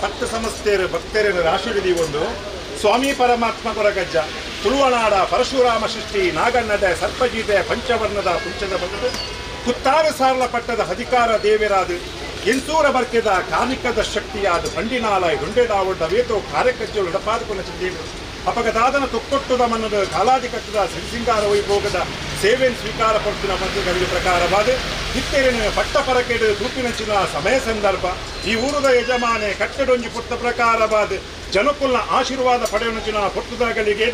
ಭಕ್ತ ಸಮಸ್ತೆರು ಭಕ್ತರನ್ನು ರಾಶಿಡಿ ಒಂದು ಸ್ವಾಮಿ ಪರಮಾತ್ಮ ಕೊರಗಜ್ಜ ತುಳುವನಾಡ ಪರಶುರಾಮ ಸೃಷ್ಟಿ ನಾಗಣ್ಣದ ಸರ್ಪಜೀತೆ ಪಂಚವರ್ಣದ ಪುಂಚದ ಬಂದದ ಕುತ್ತಾರು ಸಾರ್ಲ ಪಟ್ಟದ ಅಧಿಕಾರ ದೇವರಾದ ಎಂತೂರ ಬರ್ಕೆದ ಕಾರ್ಮಿಕದ ಶಕ್ತಿಯಾದ ಬಂಡಿನಾಲ ಗುಂಡೆದಾವೊಡ್ಡ ವೇತೋ ಕಾರ್ಯಕಜ್ಜಲು ನಡಪಾದುಕೊಂಡ ದೇವರು ಅಪಗದಾದನ ತೊಕ್ಕೊಟ್ಟುದ ಮನ್ನದ ಕಾಲಾದಿ ಕಟ್ಟದ ಸಿರಿಸಿಂಗಾರ ವೈಭೋಗದ ಸೇವೆಯನ್ನು ಸ್ವೀಕಾರ ಪಡ್ತಿನ ಮಂತ್ರಿಗಳಿಗೆ ಪ್ರಕಾರವಾದ ಇತ್ತೆರಿನ ಪಟ್ಟ ಪರಕೆಡು ತೂಪಿನಂಚಿನ ಸಮಯ ಸಂದರ್ಭ ಈ ಊರದ ಯಜಮಾನೆ ಕಟ್ಟಡೊಂಜಿ ಪುಟ್ಟ ಪ್ರಕಾರವಾದ ಜನಕುಲ್ನ ಆಶೀರ್ವಾದ ಪಡೆಯುನಚಿನ ಪೊಟ್ಟುದಗಳಿಗೆ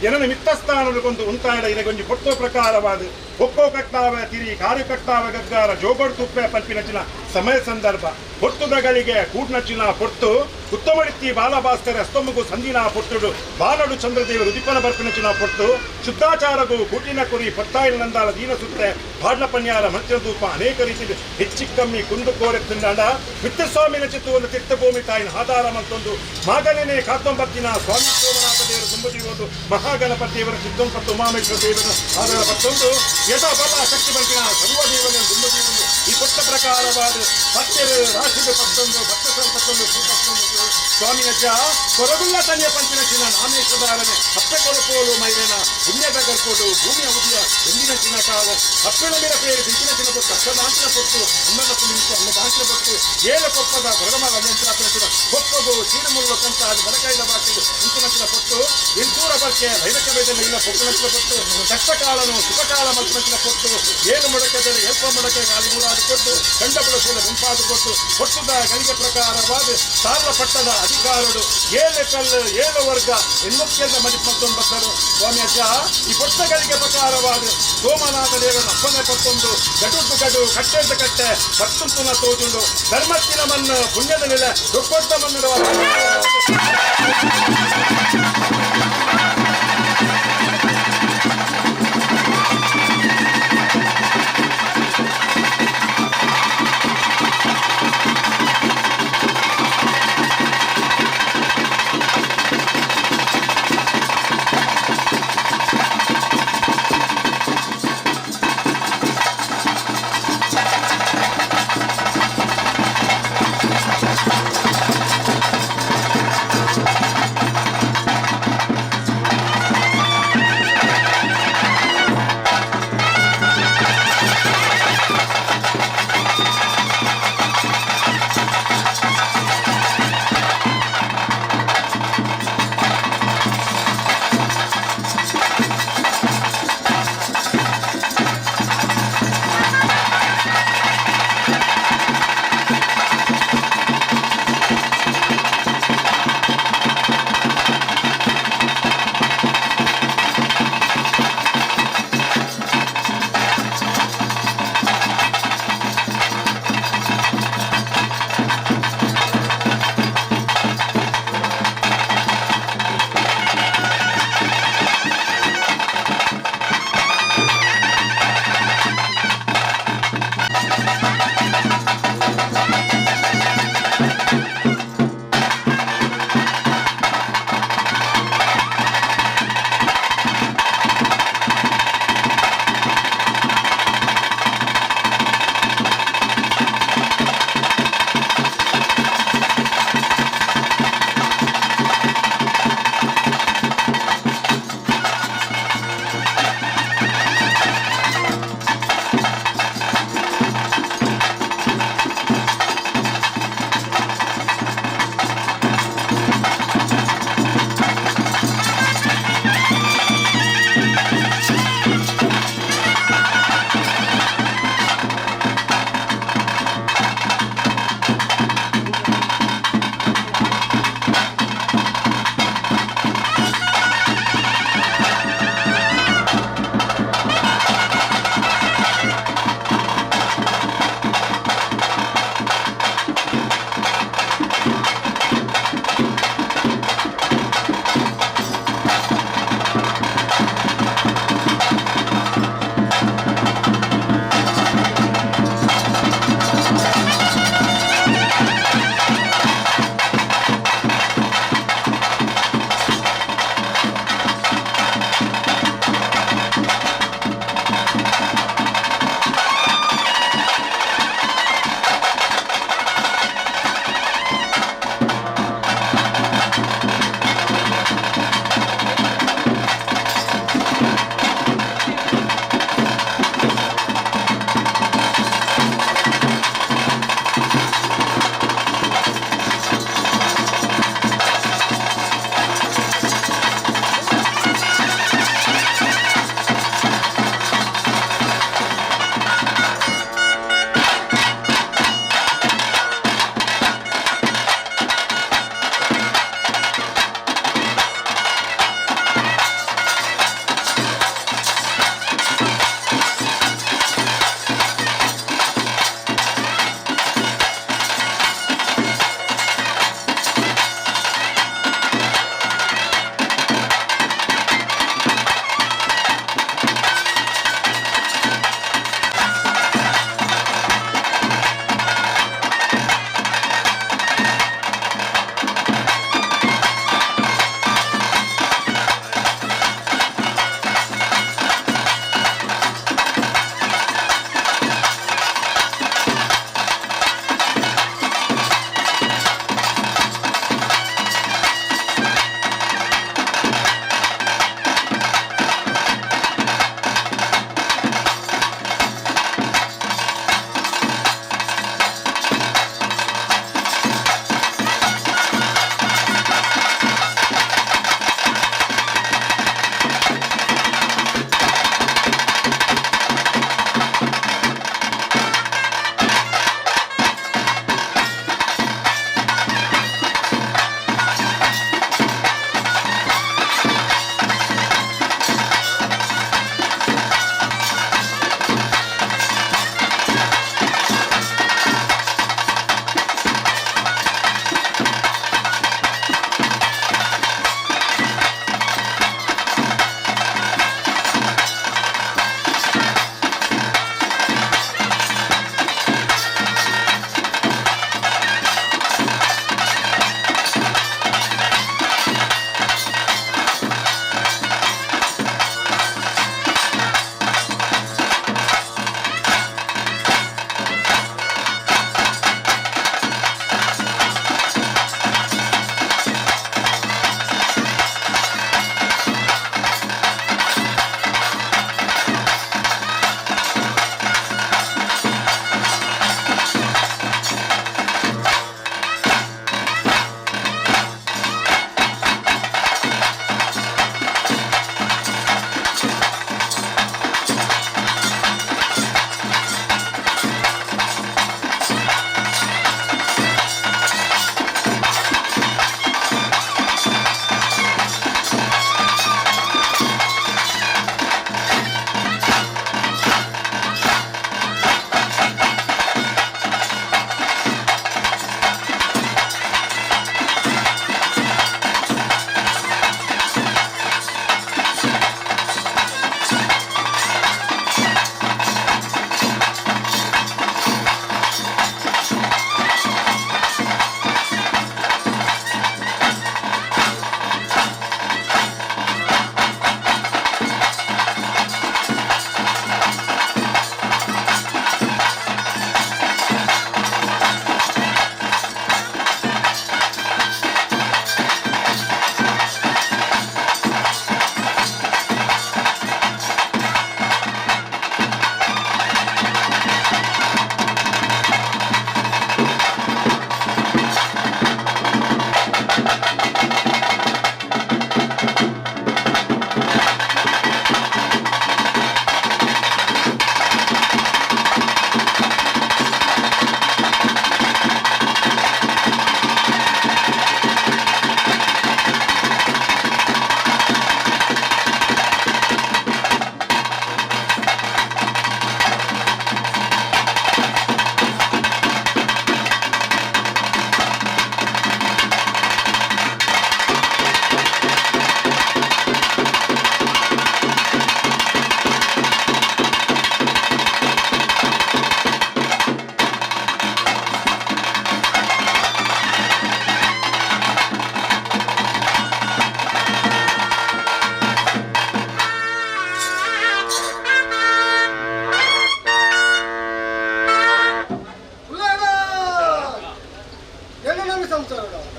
ಜನನ ಮಿತ್ತಸ್ಥಾನಗೊಂದು ಉಂತಾಯಡ ಇದಗೊಂಜಿ ಪೊಟ್ಟು ಪ್ರಕಾರವಾದ ಒಕ್ಕೋ ಕಟ್ಟಾವ ತಿರಿ ಕಾರು ಕಟ್ಟಾವ ಗಗ್ಗಾರ ಜೋಗಡ್ ತುಪ್ಪೆ ಪಲ್ಪಿನಚಿನ ಸಮಯ ಸಂದರ್ಭ ಪೊಟ್ಟುದಗಳಿಗೆ ಕೂಡ್ನಚಿನ ಪೊಟ್ಟು ಉತ್ತಮಡಿತ್ತಿ ಬಾಲಭಾಸ್ಕರ ಅಸ್ತೊಮ್ಮಗು ಸಂದಿನ ಪೊಟ್ಟುಡು ಬಾಲಡು ಚಂದ್ರದೇವರು ಉದಿಪನ ಬರ್ಪಿನಚಿನ ಪೊಟ್ಟು ಶುದ್ಧಾಚಾರಗು ಕೂಟಿನ ಕುರಿ ಪಟ್ಟಾಯಿನ ನಂದಾಲ ದೀನ ಸುತ್ತೆ ಪಾಡ್ಲ ಪನ್ಯಾರ ಮಂಚಿನ ಧೂಪ ಅನೇಕ ರೀತಿಯಲ್ಲಿ ಹೆಚ್ಚಿ ಕಮ್ಮಿ ಕುಂದು ಕೋರೆ ತಿಂದಾಂಡ ಮಿತ್ತಸ್ವಾಮಿನ ಚಿತ್ತು ಒಂದು ತೀರ್ಥಭೂಮಿ ತಾಯಿನ ಆಧಾರ ಮತ್ತೊಂದು ಮಾಗನೇ ಕಾತೊಂಬತ್ತಿನ ಸ್ವಾಮಿ ಸೋಮನಾಥ ದೇವರು ತುಂಬುದಿರುವುದು ಮಹಾಗಣಪತಿ ದೇವರ ಚಿತ್ತೊಂಪತ್ತು ಉಮಾಮೇಶ್ವರ ದೇವರ ಆಧಾರ ಮತ್ತೊಂದು ಯಥಾ ಬಲ ಶಕ್ತಿ ಬಂಕಿನ ಸರ್ವ ದೇವನ ತುಂಬುದಿರುವುದು ಈ ಕೊಟ್ಟ ಪ್ರಕಾರವಾದ ಪತ್ತೆರು ರಾಶಿಗೆ ಪತ್ತೊಂದು ಭಕ್ತ ಪತ್ತೊಂದು ಪತ್ತೊಂದು ಸ್ವಾಮಿ ಅಜ್ಜ ಕೊರಗುಲ್ಲ ತನ್ಯ ಪಂಚಿನ ಚಿನ್ನ ನಾಮೇಶ್ವರನೆ ಅಪ್ಪೆ ಕೊರಕೋಲು ಮೈವೇನ ಪುಣ್ಯದ ಗರ್ಕೋಡು ಭೂಮಿಯ ಉದಿಯ ಎಂದಿನ ಚಿನ್ನ ಕಾವು ಅಪ್ಪೆಳ ಮೇಲ ಪೇರು ಸಿಂಚಿನ ಚಿನ್ನ ಕೊಟ್ಟು ಅಷ್ಟದಾಂಚಿನ ಕೊಟ್ಟು ಅನ್ನದ ಪುಲಿಂತು ಅನ್ನದಾಂಚಿನ ಕೊಟ್ಟು ಏಳು ಕೊಪ್ಪದ ಕೊರಗಮ ಅನ್ಯಂತ್ರಾಪಿನ ಚಿನ್ನ ಕೊಪ್ಪಗು ಚೀರಮುಳ್ಳು ಕಂತ ಅದು ಬಲಕೈದ ಬಾಕಿದು ಇಂಚಿನ ಕೊಟ್ಟು ಎಂಟೂರ ಬರ್ಕೆ ವೈರಕ ಬೇದನ ಇಲ್ಲ ಪೊಕ್ಕನಂಚಿನ ಕೊಟ್ಟು ಕಷ್ಟಕಾಲನು ಸುಖಕಾಲ ಮಲ್ಪನಂಚಿನ ಕೊಟ್ಟು ಏಳು ಮೊಡಕೆದರೆ ಎಲ್ಪ ಮೊಡಕೆ ಮೂರಾದು ಕೊಟ್ಟು ಕಂಡಬುಳಸಲ ಗುಂಪಾದು ಕೊಟ್ಟು ಕೊಟ್ಟುದ ಗಳಿಗೆ ಪ್ರಕಾರವಾದ ಸಾರ್ಲ ಪಟ್ಟದ ಅಧಿಕಾರರು ಏಳು ಕಲ್ಲು ಏಳು ವರ್ಗ ಎನ್ನುತ್ತೆಲ್ಲ ಮಡಿಪತ್ತೊಂಬತ್ತರು ಸ್ವಾಮಿ ಅಜ್ಜ ಈ ಪೊಟ್ಟಗಳಿಗೆ ಪ್ರಕಾರವಾದ ಸೋಮನಾಥ ದೇವನ ಅಪ್ಪನೆ ಪತ್ತೊಂದು ಗಡುಟ್ಟು ಗಡು ಕಟ್ಟೆಂತ ಕಟ್ಟೆ ಪತ್ತುಂತುನ ತೋಜುಂಡು ಧರ್ಮತ್ತಿನ ಮಣ್ಣು ಪುಣ್ಯದ ನೆಲೆ ದೊಕ್ಕೊಟ್ಟ ಮಣ್ಣು.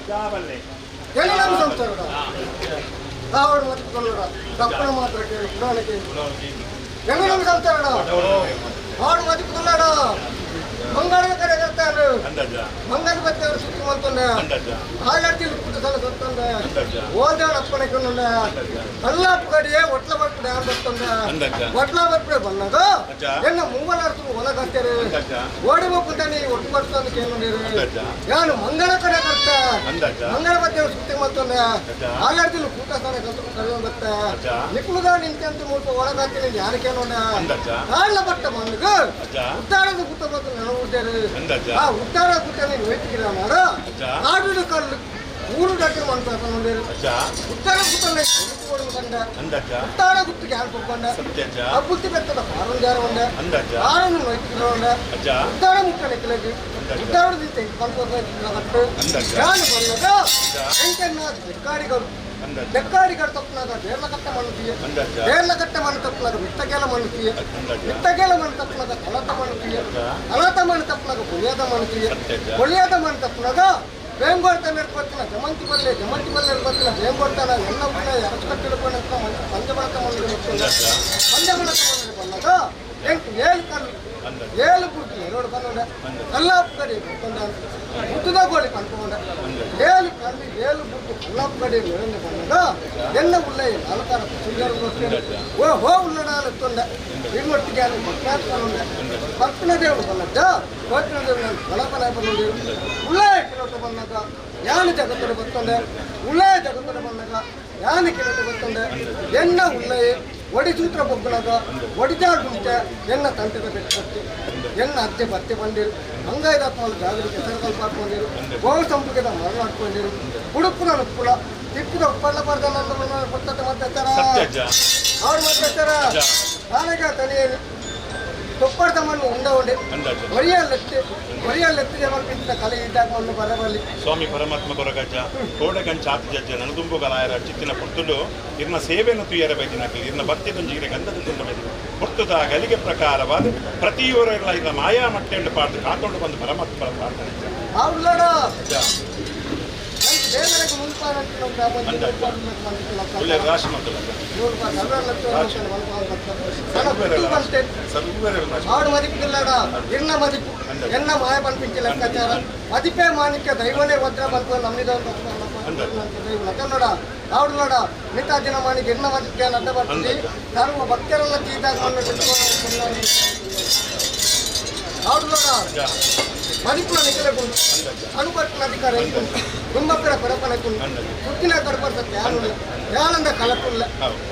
ಜಾಬಲ್ಲೆ ಎಲ್ಲ ಸಂಸಾರ ಕಾವಡು ಮತ್ತಿಕೊಳ್ಳೋಡ ತಪ್ಪಣ ಮಾತ್ರ ಕೇಳಿ ಪುರಾಣ ಕೇಳಿ ಎಲ್ಲ ನಮ್ಮ ಸಂಸಾರ ಆಡು ಮತಿಕೊಳ್ಳೋಡ ಮಂಗಳ ಕಡೆ ಕರ್ತಾರೆ ಮಂಗಲ ಬತ್ತವರು ಸುತ್ತಿ ಮಂತೊಂಡೆ ಆಲಡ್ತಿಲ್ ಪುಟ್ಟ ಸಲ ಸೊತ್ತೊಂಡೆ ಓದಾಡ ಅಪ್ಪಣೆಕೊಂಡೆ ಕಲ್ಲಾಪು ಕಡೆಯೇ ಒಟ್ಲ ಬರ್ಪಡೆ ಯಾರು ಬರ್ತೊಂಡೆ ಒಟ್ಲ ಬರ್ಪಡೆ ಬಂದಾಗ ಎನ್ನ ಮೂವಲಾರ್ತು ಒಲಗಂತಾರೆ ಓಡಿ ಹೋಗ್ತಾನೆ ಒಟ್ಟು ಬರ್ತಂದು ಕೇಳೋರು ಯಾನು ಮಂಗಳ ಕಡೆ ಕರ್ತ ಮಂಗಳ ಬತ್ತವರು ಸುತ್ತಿ ಮಂತೊಂಡೆ ಆಲಡ್ತಿಲ್ ಕೂಟ ಸಲ ಕಲ್ತು ಬತ್ತ ನಿಕ್ಕುದ ನಿಂತಂತ ಮೂರ್ಪ ಒಳಗಾಗ್ತೀನಿ ಯಾರು ಕೇಳೋಣ ಕಾಳ ಬಟ್ಟ ಮಣ್ಣು ಉತ್ತಾರದ ಗುತ್ತ ಬಂತು ಆ ಉತ್ತಾರ ಗುಟ್ಟನೆ ಹೋಯ್ತಿಕ್ಕಿಲ್ಲ ಆಡು ಕಲ್ಲು ಊರು ಡಾಕ್ಟರ್ ಮಾಡ್ತಾರೆ ಉತ್ತರ ಗುತ್ತನೆ ಕಂಡ ಉತ್ತಾರ ಗುತ್ತಿಗೆ ಯಾರು ಕೊಟ್ಕೊಂಡ ಆ ಬುತ್ತಿ ಬೆತ್ತದ ಪಾರೊಂದು ಯಾರು ಉಂಡ ಆರನ್ನು ಹೋಯ್ತಿಕ್ಕಿಲ್ಲ ಉತ್ತಾರ ಮುಟ್ಟನೆ ಕಿಲಗಿ ಉತ್ತಾರದಿಂದ ಕಟ್ಟು ಯಾರು ಬಂದಾಗ ಬೆಕ್ಕಾಡಿಗಳು ಬೆಕ್ಕಾಡಿಗಳು ತಪ್ಪನಾಗ ಬೇರ್ಲಕಟ್ಟ ಮಣ್ಣು ಬೇರ್ಲಕಟ್ಟ ಮಣ್ಣು ತಪ್ಪನಾಗ ಮಿತ್ತಗೇಲ ಮಣ್ಣು ಮಿತ್ತಗೇಲ ಮಣ್ಣು ತಪ್ಪನಾಗ ತಲತ ಮಣ್ಣು ತಲತ ಮಣ್ಣು ತಪ್ಪನಾಗ ಪುಳಿಯಾದ ಮಣ್ಣು ಪುಳಿಯಾದ ಮಣ್ಣು ತಪ್ಪನಾಗ ಬೇಂಗೋಡ್ತಾನೆ ಗೊತ್ತಿಲ್ಲ ಜಮಂತಿ ಬಲ್ಲೆ ಜಮಂತಿ ಬಲ್ಲೆ ಗೊತ್ತಿಲ್ಲ ಬೇಂಗೋಡ್ತಾನ ಎಲ್ಲ ಉಲ್ಲ ಎರಚು ಕಟ್ಟಿಡ್ಕೊಂಡು ಪಂಚಬಳಕ ಮಣ್ಣು ಪಂಚಬಳಕ ಮಣ್ಣು ಬಂದಾಗ ಎಂಟು ಏಳು ಕಲ್ಲು ಏಳು ಬುದ್ಧಿ ಎರಡು ಬಂದ ಕಲ್ಲಾಪು ಕಡೆ ಬಂದ ಮುತ್ತುದ ಗೋಳಿ ಕಂಡುಕೊಂಡ ಏಳು ಕಲ್ಲು ಏಳು ಬುದ್ದು ಕಲ್ಲಾಪು ಕಡೆ ಮೇಲಿಂದ ಬಂದಾಗ ಎಲ್ಲ ಉಲ್ಲ ನಾಲ್ಕಾರ ಓ ಹೋ ಉಲ್ಲಡ ಇಮ್ಮೊಟ್ಟಿಗೆ ಭಕ್ತಾಂಡ ಪರ್ಪಿನ ದೇವರು ಬಂದದ್ದ ಕೋಟಿನ ದೇವರು ನಾನು ಬಲಪನ ಬಂದಿರು ಉಳ್ಳೆ ಕಿಲೋಟ ಬಂದಾಗ ಯಾನು ಜಗತ್ತಡೆ ಬತ್ತೊಂಡೆ ಉಳ್ಳೆ ಜಗತ್ತಡೆ ಬಂದಾಗ ಯಾನು ಕಿಲೋಟ ಬತ್ತೊಂಡೆ ಎನ್ನ ಉಳ್ಳೆ ಒಡಿಸೂತ್ರ ಬೊಗ್ಗುನಾಗ ಒಡಿದಾಡುಂಟೆ ಎನ್ನ ತಂಟದ ಬೆಟ್ಟಕ್ಕೆ ಎನ್ನ ಅಜ್ಜೆ ಬತ್ತೆ ಬಂದಿರು ಅಂಗಾಯ್ದಾತ್ಮಲು ಜಾಗೃತಿ ಹೆಸರುಕಲ್ಪ ಹಾಕೊಂಡಿರು ಗೋವು ಸಂಪುಗೆದ ಮರಳಾಡ್ಕೊಂಡಿರು ಉಡುಪುನ ಉಪ್ಪುಳ ತಿಪ್ಪುದ ಉಪ್ಪಳ್ಳ ಬರ್ದ ನನ್ನ ಬರ್ತದೆ ಮಾತಾಡ್ತಾರ ಅವ್ರು ಮಾತಾಡ್ತಾರ ಆನೆಗ ತನಿಯಲ್ಲಿ ತೊಪ್ಪಡ್ದ ಮಣ್ಣು ಉಂಡ ಉಂಡೆ ಒರಿಯಲ್ಲೆತ್ತಿ ಒರಿಯಲ್ಲೆತ್ತಿಗೆ ಮಲ್ಪಿಂತ ಕಲೆ ಇದ್ದಾಗ ಮಣ್ಣು ಬರಬಲ್ಲಿ ಸ್ವಾಮಿ ಪರಮಾತ್ಮ ಕೊರಗಜ್ಜ ಕೋಡಗಂಚ ಆತಿಜಜ್ಜ ನನದುಂಬುಗಲಾಯರ ಚಿತ್ತಿನ ಪೊರ್ತುಡು ಇರ್ನ ಸೇವೆಯನ್ನು ತುಯ್ಯರ ಬೈದಿನಕಲಿ ಇರ್ನ ಭಕ್ತಿ ತುಂಜಿಗೆ ಗಂಧದ ತುಂಡ ಬೈದಿನ ಪೊರ್ತುದ ಗಲಿಗೆ ಪ್ರಕಾರವಾದ ಪ್ರತಿಯೊರ ಇರ್ಲ ಇರ್ನ ಮಾಯಾ ಮಟ್ಟೆಂಡು ಪಾಡ್ದು ಕಾತೊಂಡು ಬಂದು ಪರಮಾತ್ಮರ ಪ್ರಾರ್ಥನೆ ಆವುಲಡ ఆడు మదిపులాడా ఎన్న మదిపు ఎన్న మాయ పనిపించే లెక్కాచార మదిపే మాణిక్య దైవనే వజ్ర పలుపు నమ్మిదన్నాడా ఆవిడలాడా మిగతా దినమానికి ఎన్న మదిపే అడ్డపడుతుంది సర్వ భక్తుల ఆవిడలాడా మదిపుల నిఖలకుండా అనుపట్టిన అధికారం கும்பக்கிற பிறப்பனக்கும் சுத்தின கடுப்பத்தை யானுள்ள யானந்த கலக்குள்ள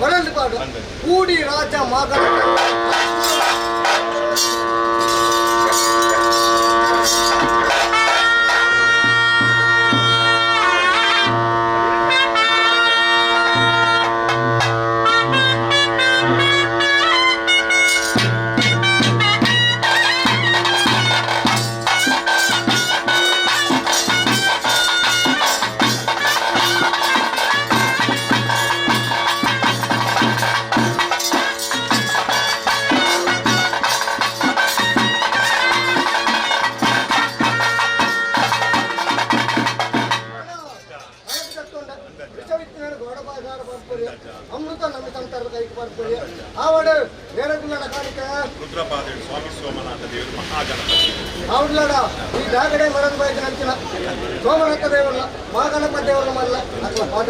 உடந்து பாடு கூடி ராஜா மாகா ಅಮೃತ ನಮ್ಮ ಸಂತಾರದ ಕೈಗೆ ಬರ್ತೀವಿ ಆವಡು ನೇರಗುಲ್ಲಡ ಕಾಣಿಕೆ ರುದ್ರಪಾದೇವಿ ಸ್ವಾಮಿ ಸೋಮನಾಥ ದೇವರು ಮಹಾಗಣಪತಿ ಆವಡ್ಲಾಡ ಈ ಜಾಗಡೆ ಮರದ ಬಯಸಿನ ಅಂಚಿನ ಸೋಮನಾಥ ದೇವರಲ್ಲ ಮಹಾಗಣಪತಿ ದೇವರಲ್ಲ ಮಲ್ಲ ಅಥವಾ ಪಾಠ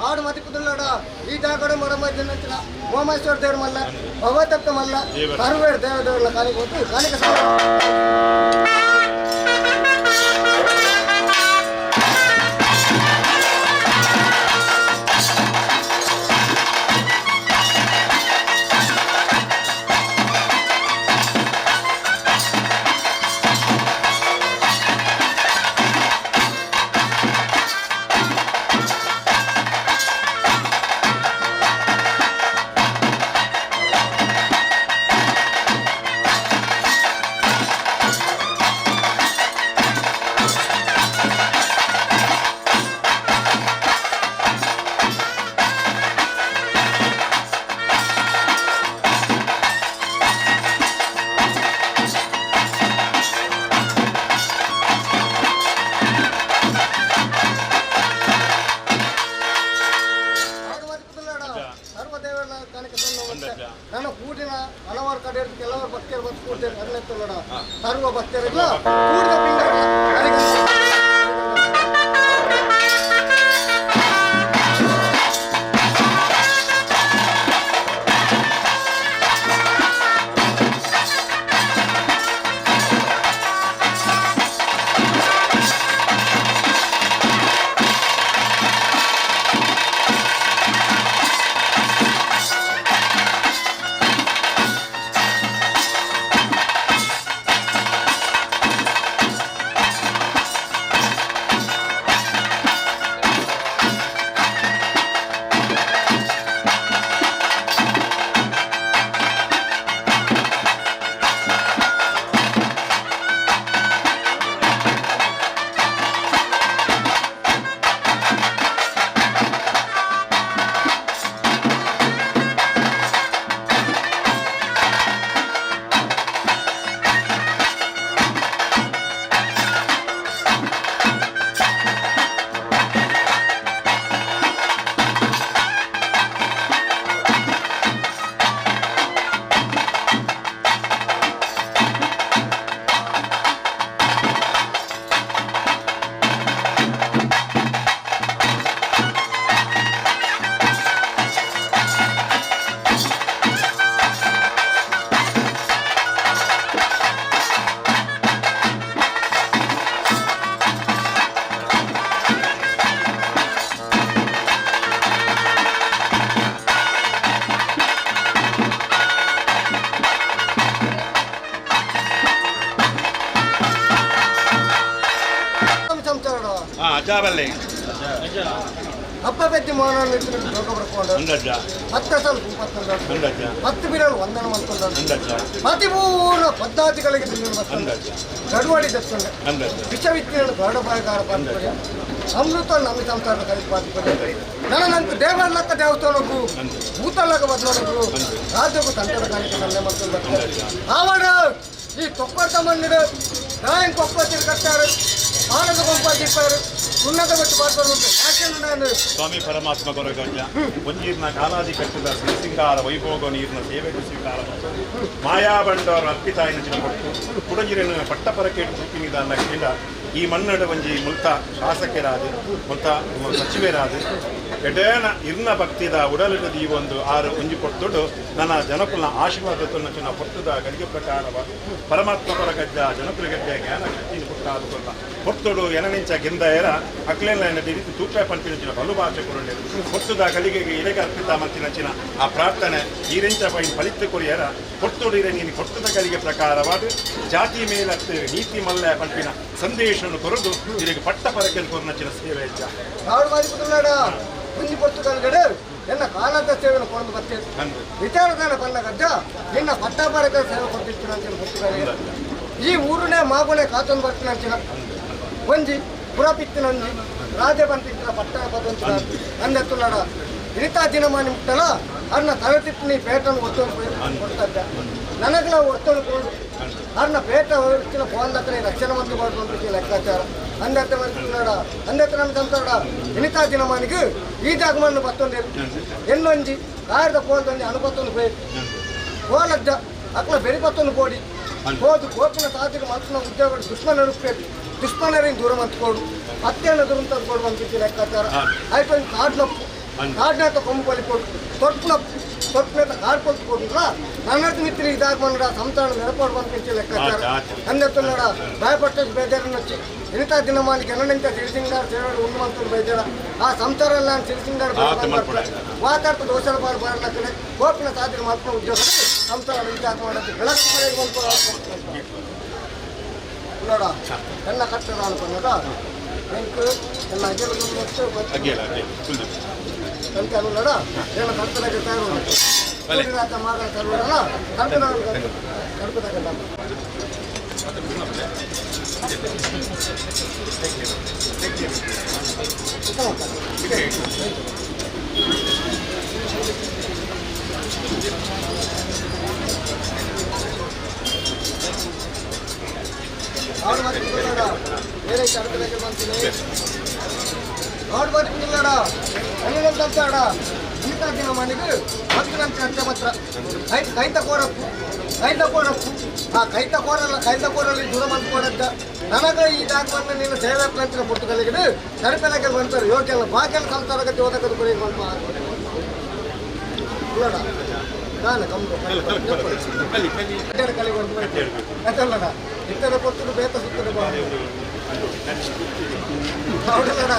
ಆಡು ಮತಿಪುದುಳ್ಳಾಡ ಈ ಜಾಗಡೆ ಮರಮಜ್ಜನ ಓಮೇಶ್ವರ ದೇವ್ರ ಮಲ್ಲ ಭಗವತಪ್ಪ ಮಲ್ಲ ಸರ್ವೇರ್ ದೇವ ದೇವರ ಕಾಲಿಗೆ ಹೋಗ್ತು ಕಾಲಿಗೆ ಮಂತುಲ್ಲಡ ಸರ್ವ ಭಕ್ತರಿಗೂ ಕೂಡಿದ ಪಿಂಡ ಅಪ್ಪ ಪೆದ್ದಿ ಮಾನವ ಹತ್ತು ಸಲ 10 ಬಿರಲು ವಂದನ ಪ್ರತಿಪೂರ್ಣ ಪದ್ಧತಿಗಳಿಗೆ ಗಡುವಡಿ ದತ್ತುಂಡೆ ವಿಷವಿತ್ತಿನ ಗರುಡಪಾಯಕಾರ ಪಾತ್ರೆ ಅಮೃತ ನಮ್ಮ ಸಂಸಾರದ ಕಲಿಪಾತ್ರೆ ನನಗಂತೂ ದೇವರಲಕ್ಕ ದೇವಸ್ಥಾನಕ್ಕೂ ಭೂತಲಕ್ಕ ಬದಲಾಗು ರಾಜ್ಯಕ್ಕೂ ತಂತ್ರದ ಕಾಣಿಕೆ ಸನ್ನೆ ಮಾಡ್ಕೊಂಡು ಆವಡ ಈ ತೊಪ್ಪರ್ತ ಮಣ್ಣಿಡು ನಾಯನ್ ಕೊಪ್ಪತ್ತಿರು ಕಟ್ಟಾರು ಆನಂದ ಗೊಂಪ ತಿಪ್ಪಾರು ಉನ್ನತ ಬಿಟ್ಟು ಪಾರ್ಕೊಂಡು ಯಾಕೆ ಸ್ವಾಮಿ ಪರಮಾತ್ಮ ಕೊರಗಜ್ಜ ಒಂಜೀರ್ನ ಕಾಲಾದಿ ಕಟ್ಟಿದ ಸಿಂಗಾರ ವೈಭೋಗ ನೀರಿನ ಸೇವೆಗೆ ಸ್ವೀಕಾರ ಮಾಯಾಬಂಡವರು ಅರ್ಪಿತಾಯಿನ ಚಿನ್ನ ಕೊಟ್ಟು ಕುಡಜಿರನ್ನು ಪಟ್ಟಪರಕೇಟು ತೂಪಿನಿದ ಕಿಂಡ ಈ ಮನ್ನಡ ಒಂಜಿ ಮುಲ್ತ ಶಾಸಕರಾದ ಮುಲ್ತ ಸಚಿವರಾದ ಎಡೇನ ಇರ್ನ ಭಕ್ತಿದ ಉಡಲಿಡ ಈ ಒಂದು ಆರು ಒಂಜಿ ಕೊಡ್ತುಡು ನನ್ನ ಜನಕುಲ ಆಶೀರ್ವಾದ ಚಿನ್ನ ಪೊರ್ತದ ಗಡಿಗೆ ಪ್ರಕಾರವಾಗಿ ಪರಮಾತ್ಮ ಕೊರಗಜ್ಜ ಜನಕುಲಗಡ್ಡೆ ಜ್ಞಾನ ಶಕ್ತಿ ಕೊಟ್ಟಾದುಕೊಲ್ಲ ಪೊರ್ತುಡು ಎನನಿಂಚ ಗಿಂದಯರ ಅಕ್ಲೇನ ರೀತಿ ತೂಪೆ ಪಂಪಿನ ಬಲು ಭಾಷೆ ಕೊರಂಡೆ ಪೊರ್ತುದ ಗಲಿಗೆಗೆ ಇರೆಗೆ ಅರ್ಪಿತ ಮಂತಿನಂಚಿನ ಆ ಪ್ರಾರ್ಥನೆ ಈರೆಂಚ ಪೈನ್ ಫಲಿತ ಕೊರಿಯರ ಪೊರ್ತುಡು ಇರೆ ನೀನು ಕೊರ್ತದ ಗಲಿಗೆ ಪ್ರಕಾರವಾದ ಜಾತಿ ಮೇಲತ್ತು ನೀತಿ ಮಲ್ಲ ಪಂಪಿನ ಸಂದೇಶವನ್ನು ಕೊರದು ಇರೆಗೆ ಪಟ್ಟ ಪರಕೆಯನ್ನು ಕೊರನಚಿನ ಸೇವೆ ಹೆಚ್ಚ ಒಂಜಿ ಪೊರ್ತುಗಲ್ಗಡೆ ಎನ್ನ ಕಾಲದ ಸೇವೆಯನ್ನು ಕೊಡಲು ಬರ್ತೇನೆ ವಿಚಾರದಾನ ಬಲ್ಲ ಗಜ್ಜ ನಿನ್ನ ಪಟ್ಟಾಪರಕ ಸೇವೆ ಕೊಡ್ತಿರ್ತೀನಿ ಅಂತ ಪೊರ್ತುಗಲ್ಗೆ ಈ ಊರನೇ ಮಾಗುನೆ ಕಾತೊಂದು ಬರ್ತೀನಿ ಅಂಚಿನ ಒಂಜಿ ಪುರಪಿತ್ತಿನೊಂಜಿ ರಾಜ ಬಂತಿತ್ತಿನ ಪಟ್ಟ ಪದೊಂಚಿನ ಅಂದೆತ್ತುಲ್ಲಡ ಇರಿತಾ ದಿನಮಾನಿ ಮುಟ್ಟಲ ಅರ್ನ ತಲೆತಿತ್ತಿನ ಪೇಟನ್ನು ಒತ್ತೊಂದು ಕೊಡ್ತದ್ದ ನನಗೆ ನಾವು ಒತ್ತೊಂದು ಕೊಡು ಅರ್ನ ಪೇಟ ಹೆಚ್ಚಿನ ಫೋನ್ ರಕ್ಷಣೆ ಮಂತ್ರಿ ಮಾಡುವಂತ ಲೆಕ್ಕಾಚಾರ ಅಂದೆತ್ತ ಮಂತ್ರಿನಾಡ ಅಂದೆತ್ತ ನಮ್ಮ ತಂತಾಡ ಇನಿತಾ ದಿನಮಾನಿಗೆ ಈ ಜಾಗಮನ್ನು ಬತ್ತೊಂದು ಎಲ್ಲೊಂಜಿ ಕಾರದ ಕೋಲ್ದೊಂಜಿ ಅನುಪತ್ತೊಂದು ಪೋಯ್ ಕೋಲಜ್ಜ ಅಕ್ಲ ಬೆರಿಪತ್ತೊಂದು ಕೋಡಿ ಹೋದು ಕೋಪಿನ ಸಾಧಿಗೆ ಮನಸ್ಸಿನ ಉದ್ಯೋಗ ದುಶ್ಮನರು ದುಶ್ಮನರಿಂದ ದೂರ ಮಂತ್ಕೊಡು ಪತ್ತೆಯನ್ನು ದೂರ ತಂದ್ಕೊಡು ಅಂತ ಲೆಕ್ಕಾಚಾರ ಆಯ್ತು ಒಂದು ಕಾಡ್ನಪ್ಪು ಕಾಡ್ನಾತ ಕೊಂಬು ಬಲಿ ಕೊಡು ತೊಟ್ನಪ್ಪು ತೊಟ್ನತ ಕಾಡು ಕೊಟ್ಟು ನನ್ನ ಮಿತ್ರ ಇದಾಗಮನ್ನಡ ಸಂತಾನ ನೆನಪಾಡು ಬಂದು ಲೆಕ್ಕಾಚಾರ ಅಂದೆತ್ತುನ್ನಡ ಭಯಪಟ್ಟ ಬೇಜಾರನ್ನು వచ్చి ಇನಿತಾ ದಿನಮಾನಿಗೆ ಎನ್ನಂತ ಸಿರಿಸಿಂಗಾರ ಸೇವೆ ಉಣ್ಣುವಂತ ಬೇಜಾರ ಆ ಸಂಸಾರ ಎಲ್ಲ ಸಿರಿಸಿಂಗಾರ ವಾತಾಡ್ತ ದೋಷದ ಬಾರು ಬರಲ್ಲ ಕಡೆ ಕೋಪಿನ ಸಾಧನೆ ಮಾಡ್ಕೊಂಡು ಉದ್ಯೋಗ ಸಂಸಾರ ವಿಚಾರ ಮಾಡೋದು ಬೆಳಕು ನೋಡ ಎಲ್ಲ ಕಟ್ಟದ ಅನ್ಕೊಂಡದ ಎಂಕು ಎಲ್ಲ ಅಗಿಲ ನೋಡ ಎಲ್ಲ ಕರ್ತನಾಗ ತಯಾರು ಮಾಡ ತರುವಲ್ಲ ಕರ್ಪದಾಗ ಕೈತ ಕೋರಪ್ಪು ಆ ಕೈತ ಕೋರಲ್ಲ ಕೈತ ಕೋರಲ್ಲಿ ದೂರ ಮಂತ್ಕೊಡದ್ದ ನನಗ ಈ ದಾಖವನ್ನು ನೀನು ಸೇವೆ ಪ್ಲಾಂತಿನ ಪುಟ್ಟಗಳಿಗೆ ಸರಿಪೆಲಕ್ಕೆ ಬಂತಾರೆ ಯೋಗ್ಯ ಬಾಕೆಲ್ಲ ಸಂಸಾರಕ್ಕೆ ಓದಕದು ಕೊಡಿ ಉಳ್ಳಡ ನಾನು ಕಮ್ಮಿ ಕಲಿ ಬಂದು ಅದಲ್ಲಡ ಇತರ ಕೊಟ್ಟು ಬೇತ ಸುತ್ತದ ಹೌದಲ್ಲಡ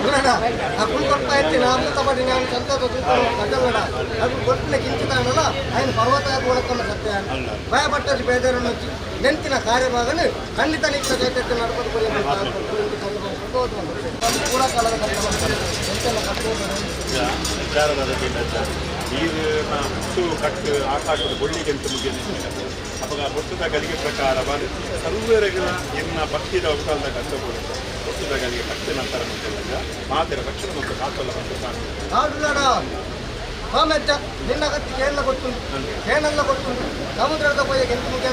ಉಳ್ಳಡ ಆ ಕುಲ್ ಕೊಡ್ತಾ ಇರ್ತೀನಿ ಅಮೃತ ಪಡಿ ನಾನು ಸಂತೋಷ ಅದಲ್ಲಡ ಅದು ಕೊಟ್ಟಿನ ಕಿಂಚಿತಾನಲ್ಲ ఆయన ಪರ್ವತ ಒಳಕೊಂಡ ಸತ್ಯ ಭಯಪಟ್ಟಲ್ಲಿ ಬೇಜಾರನ್ನು ನೆಂತಿನ ಕಾರ್ಯಭಾಗನು ಖಂಡಿತ ನಿಕ್ಕ ಚೈತನ್ಯ ನಡ್ಕೊಂಡು ಕೂಡ ಕಾಲದ ನೀರು ಹುಟ್ಟು ಕಟ್ಟು ಆಕಾಶದ ಬೊಳ್ಳಿಗೆ ಅಂತ ಮುಗಿಯ ಅವಾಗ ಒಟ್ಟುದ ಗಲಿಗೆ ಪ್ರಕಾರ ಸರ್ವರೆಗಳ ಎನ್ನ ಭಕ್ತಿದ ಒಕ್ಕಲ್ದ ಕಂಡುಕೊಳ್ಳ ಒಟ್ಟುದ ಗಲಿಗೆ ಕಟ್ಟು ನಂತರ ಮಂತೆಲ್ಲ ಮಾತೆರ ರಕ್ಷಣೆ ಮತ್ತು ಕಾತಲ್ಲ ಮತ್ತು ಕಾಡುಲಾಡ ಸ್ವಾಮೆಜ್ಜ ನಿನ್ನ ಕತ್ತಿ ಕೇರಳ ಗೊತ್ತುಂಟು ಕೇನಲ್ಲ ಗೊತ್ತುಂಟು ಸಮುದ್ರದ ಪೋಯ ಎಂತ ಮುಗಿಯ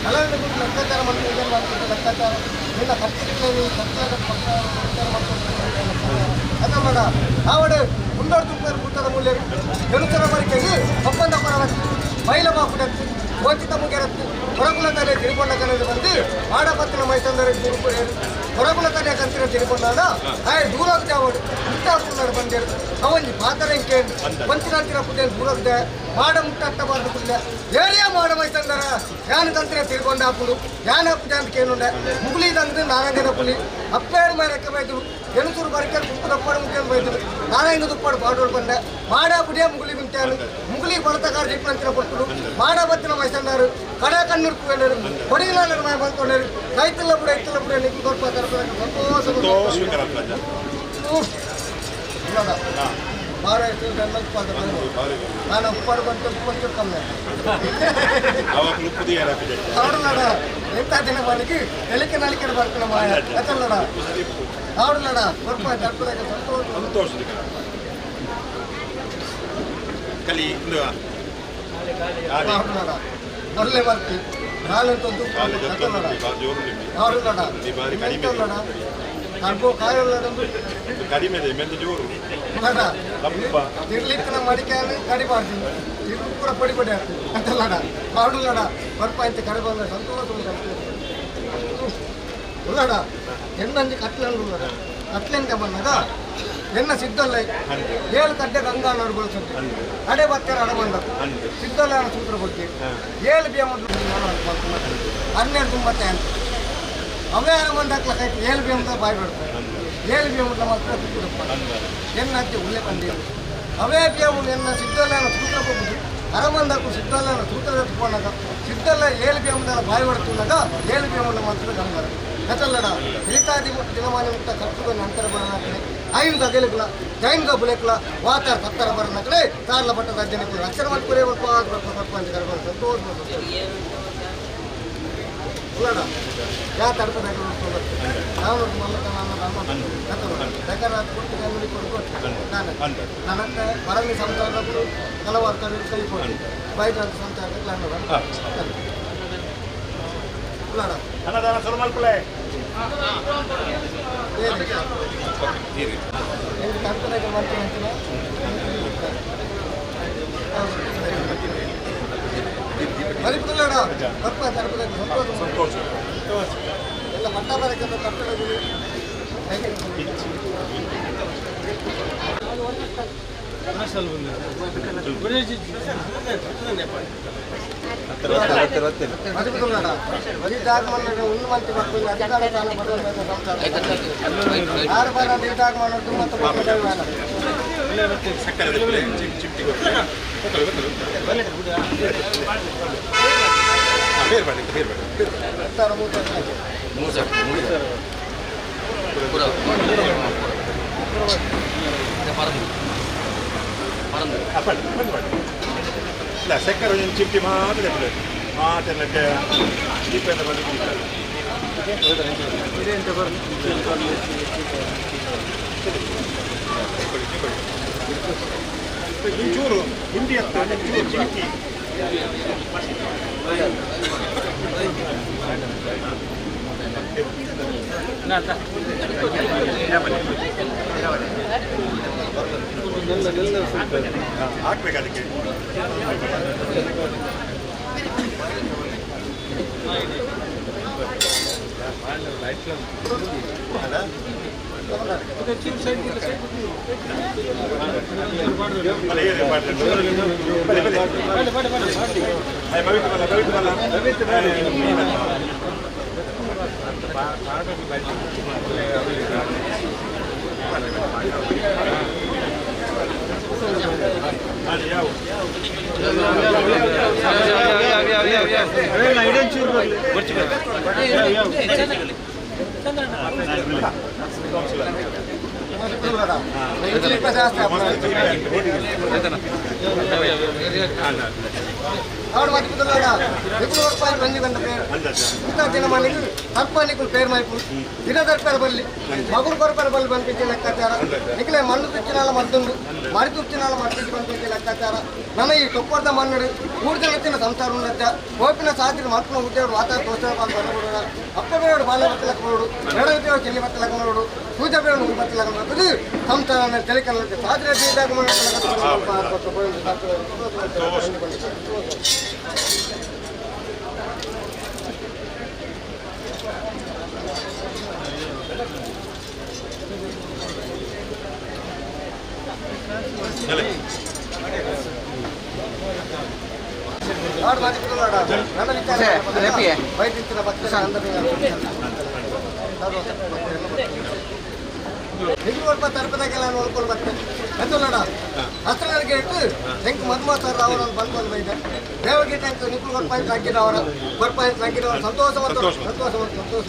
ಕಲಂಡ ಗುಟ್ಟು ಲೆಕ್ಕಾಚಾರ ಮಾಡ್ಕೊಂಡು ಮಾಡ್ಕೊಂಡು ಲೆಕ್ಕಾಚಾರ ನಿನ್ನ ಕತ್ತಿಗೆ ಅದಮ್ಮಡ ಆವಡೆ ಮುಂದೋಡು ತುಪ್ಪರು ಪುಟ್ಟದ ಮೂಲ್ಯ ಜನುಸರ ಬರಿಕೆಗೆ ಒಪ್ಪಂದ ಪರವತ್ತು ಮೈಲ ಬಾಪುಡತ್ತು ವಂಚಿತ ಮುಗಿರತ್ತು ಹೊರಗುಲ ತಲೆ ತಿರುಕೊಂಡ ಕನೆದು ಬಂದು ಮಾಡಪತ್ತಿನ ಮೈಸಂದರೆ ತಿರುಪುರೇರು ಹೊರಗುಲ ತಲೆ ಕಂತಿನ ತಿರುಕೊಂಡಾಗ ಆಯ್ ದೂರಾಗ ಜಾವಡು ಮುಟ್ಟಾಪುನಾಡು ಬಂದೇರು ಅವಂಜಿ ಪಾತರೆ ಕೇಂದ್ರ ವಂಚಿನಂತಿನ ಪುಟ್ಟೆ ದೂರಾಗದೆ ಮಾಡ ಮುಟ್ಟಾಕ್ತಬಾರ್ದು ಪುಲ್ಲೆ ಏರಿಯಾ ಮಾಡ ಮೈಸಂದರ ಯಾನು ಕಂತಿನ ತಿರುಕೊಂಡ ಅಪ್ಪುಡು ಯಾನ ಅಪ್ಪು ಜಾನ್ ಕೇನುಂಡೆ ಮುಗುಳಿ ತಂದು ನಾರಾಯಣ ಪುಲಿ ಅಪ್ಪೇರು ಮೇರಕ್ಕೆ ಬೈದರು ಎನುಸೂರು ಬರಿಕೆ ತುಪ್ಪು ದಪ್ಪಾಡು ಮುಖ್ಯ ಬೈದರು ನಾರಾಯಣ ದುಪ್ಪಾಡು ಪಾಡೋಡು ಬಂದೆ ಮಾಡ ಪುಡಿಯ ಮುಗುಳಿ ಮುಂಚಾನು ಮುಗುಳಿ ಬಳತಕಾರ ಜಿಪ್ಪಂತಿನ ಕೊಟ್ಟರು ಮಾಡ ಬತ್ತಿನ ಮೈಸಂದಾರು ಕಡ ಕಣ್ಣುರ್ಕು ಕೊಡಿಲಾಲರು ಮಾಯ ಬಂದ್ಕೊಂಡರು ರೈತಲ್ಲ ಬುಡ ಇತ್ತಲ್ಲ ಬುಡ ನಿಕ್ಕು ಕೊರ್ಪ ಸಂತೋಷ ನಾನು ಉಪ್ಪಾಡು ಬಂತು ಉಪ್ಪು ಕಮ್ಮಿ ಆಡುಲಾಡ ಎಂತ ದಿನ ಮನೆಗೆ ಎಲಿಕೆ ನಲಿಕೆ ಬರ್ತಾನೆ ಮಾಯ ಅತ್ತಲ್ಲಡ ಆಡುಲಾಡ ಕೊರ್ಪ ತರ್ಪದಾಗ ಸಂತೋಷ ಕಲಿ ಆಡುಲಾಡ ಒಳ್ಳೆ ಬರ್ತಿ ನಾಳೆ ಆಡುಲಾಡ ಕರ್ಬೋ ಕಾಯಲ್ಲದಂದು ಕಡಿಮೆ ಮೆಂದು ಜೋರು ತಿರ್ಲಿಕ್ಕೆ ಮಡಿಕೆ ಕಡಿ ಮಾಡ್ತೀನಿ ತಿರ್ಲು ಕೂಡ ಪಡಿ ಪಡಿ ಆಗ್ತದೆ ಅಂತಲ್ಲಡ ಮಾಡುಲ್ಲಡ ಬರ್ಪ ಅಂತ ಕಡೆ ಬಂದ ಸಂತೋಷ ಉಳ್ಳಡ ಎಣ್ಣಂಜಿ ಕಟ್ಲಂಡು ಉಳ್ಳಡ ಕಟ್ಲೆಂತ ಬಂದಾಗ ಎನ್ನ ಸಿದ್ದಲ್ಲ ಏಳು ಕಡ್ಡೆ ಗಂಗಾ ನಡುಗೊಳಿಸುತ್ತೆ ಅಡೆ ಬತ್ತಾರೆ ಅಡ ಬಂದ ಸಿದ್ದಲ್ಲ ಸೂತ್ರ ಬಗ್ಗೆ ಏಳು ಬಿ 12 ತುಂಬತ್ತೆ ಅಂತ ಅವೇ ಬಂದಾಕ್ಲಕ್ಕಾಯ್ತು ಏಳು ಬಿ ಅಂತ ಬಾಯಿ ಬಿಡ್ತಾರೆ ಏಳು ಬಿ ಅಂತ ಮಾತ್ರ ತುಪ್ಪುದಪ್ಪ ಎನ್ನ ಹತ್ತಿ ಉಳ್ಳೆ ಬಂದಿಲ್ಲ ಅವೇ ಬಿಯವು ಎನ್ನ ಸಿದ್ದಲ್ಲ ಸೂತ್ರ ಹೋಗುದು ಅರಮಂದಕ್ಕೂ ಸಿದ್ದಲ್ಲ ಸೂತ್ರ ಎತ್ಕೊಂಡಾಗ ಸಿದ್ದಲ್ಲ ಏಳು ಬಿ ಅಂದಲ್ಲ ಬಾಯಿ ಹೊಡ್ತುಂದಾಗ ಏಳು ಬಿ ಅಂದ ಮಾತ್ರ ಗಂಗಾರ ಕಚಲ್ಲಡ ಹಿರಿತಾದಿ ದಿನಮಾನ ಮುಕ್ತ ಕರ್ತುಗ ನಂತರ ಬರೋಣ ಐದು ಅಗಲಿಕಲ ಜೈನ್ಗ ಬುಲೆಕ್ಲ ವಾತಾರ ಸತ್ತರ ಬರೋಣ ಕಡೆ ತಾರ್ಲ ಪಟ್ಟದ ಅಜ್ಜನಿಗೆ ರಕ್ಷಣೆ ಮಾಡ್ಕೊರೇ ಬರ್ಪ ಅಂತ ಕರ್ಕೊಂಡು ಸಂತೋಷ ಉಳ್ಳಡ ಯಾ ತಡ್ಪದಾಗ ನಾನು ಮಲ್ಲಕ ನಾನು ಬೇಕಾದ್ರೆ ಕೊಟ್ಟು ಕನ್ನಡಿ ಕೊಟ್ಟು ನಾನು ನನಗೆ ಬರಲಿ ಸಂಸಾರಗಳು ಹಲವಾರು ಕಡೆ ಕೈ ಕೊಟ್ಟು ಬೈಕ್ ಅಂತ ಸಂಸಾರಕ್ಕೆ ನಾನು ಉಳ್ಳಡ ಅನ್ನದಾನ ಶುರು ಮಾಡ್ಕೊಳ್ಳೆ ಎಲ್ಲಿ ತಡ್ಪದಾಗ ಮಾಡ್ತೀನಿ ಅಂತೀನಿ ಮರಿಪುಲ್ಲಡ ತಪ್ಪ ತಡ್ಪದಾಗ ಸಂತೋಷ ಎಲ್ಲ ಪಟ್ಟ ಬರಕ್ಕೆ ಕಟ್ಟಡಗಳು ಇಲ್ಲ ಸಕ್ಕರೆ ಒಂದು ಚಿಪ್ಟಿ ಮಾತ್ರ ಮಾತೆಲ್ಲ ದೀಪ ಎಲ್ಲ ಬಂದು ಚೂರು ಹಿಂಡಿ ಹತ್ತು ಚೂರು ಚಿಂಕಿ ಹಾಕ್ಬೇಕು ಅದಕ್ಕೆ. ನಿಖಲೆ ಮಣ್ಣು ತುಚ್ಚಿನಾಲ ಮದ್ದುಂಡು ಮರಿ ತುಚ್ಚಿನಾಲ ಮಟ್ಟಿಗೆ ಬಂಪಿಂಚೆ ಲೆಕ್ಕಾಚಾರ ನನ್ನ ಈ ತೊಪ್ಪರ್ದ ಮಣ್ಣು ಮೂರು ಜನತ್ತಿನ ಸಂಸಾರ ಉನ್ನತ್ತ ಕೋಪಿನ ಸಾಧ್ಯ ಮಕ್ಕಳ ಉದ್ಯೋಗ ವಾತಾವರಣ ತೋಷ ಬರಬಿಡೋಣ ಅಪ್ಪ ಬೇಡ ಬಾಲ ಬತ್ತಲಕ್ಕ ನೋಡು ಬೇಡ ಚೆಲ್ಲಿ ಬತ್ತಲಕ್ಕ ನೋಡು ಸೂಜ ಬೇಡ ಬತ್ತಲಕ್ಕ ನೋಡು ಸಂಸಾರ ತೆಲಿಕಲ್ಲ ಸಾಧ್ಯ ಸಂತೋಷ ಸಂತೋಷ ಸಂತೋಷ.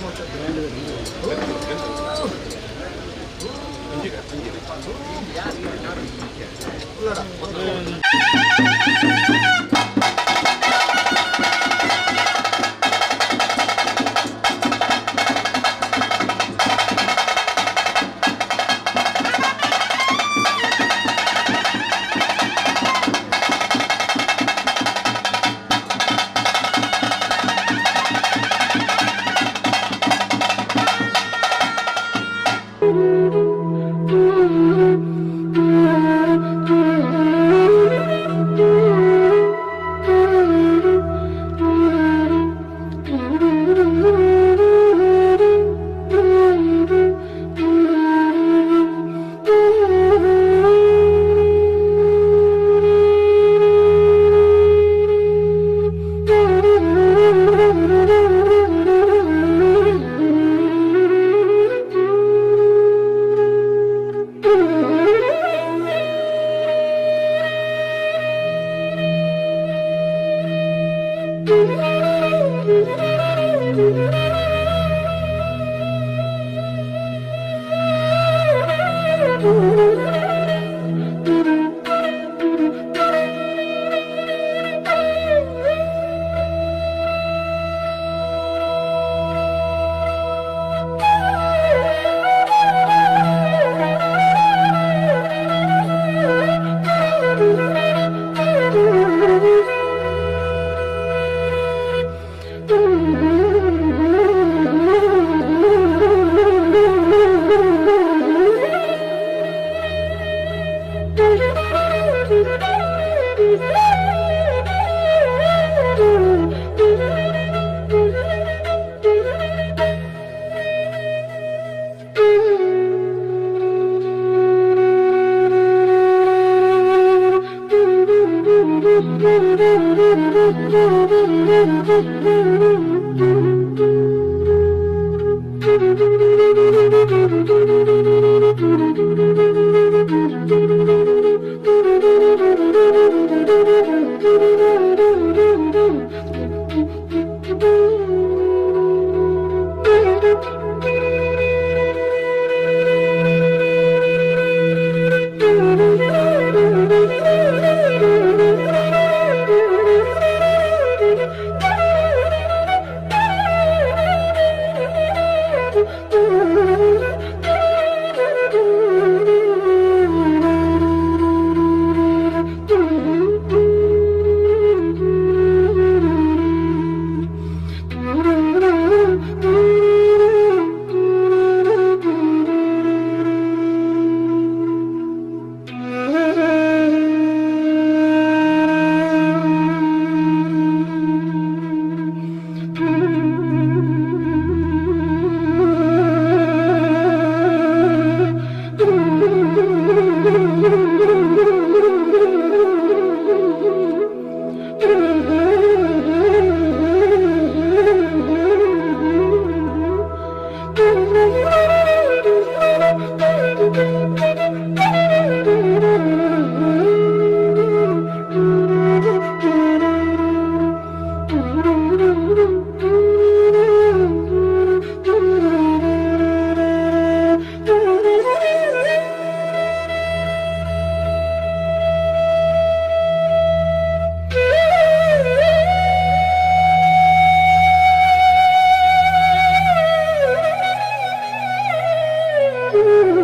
Mm-hmm.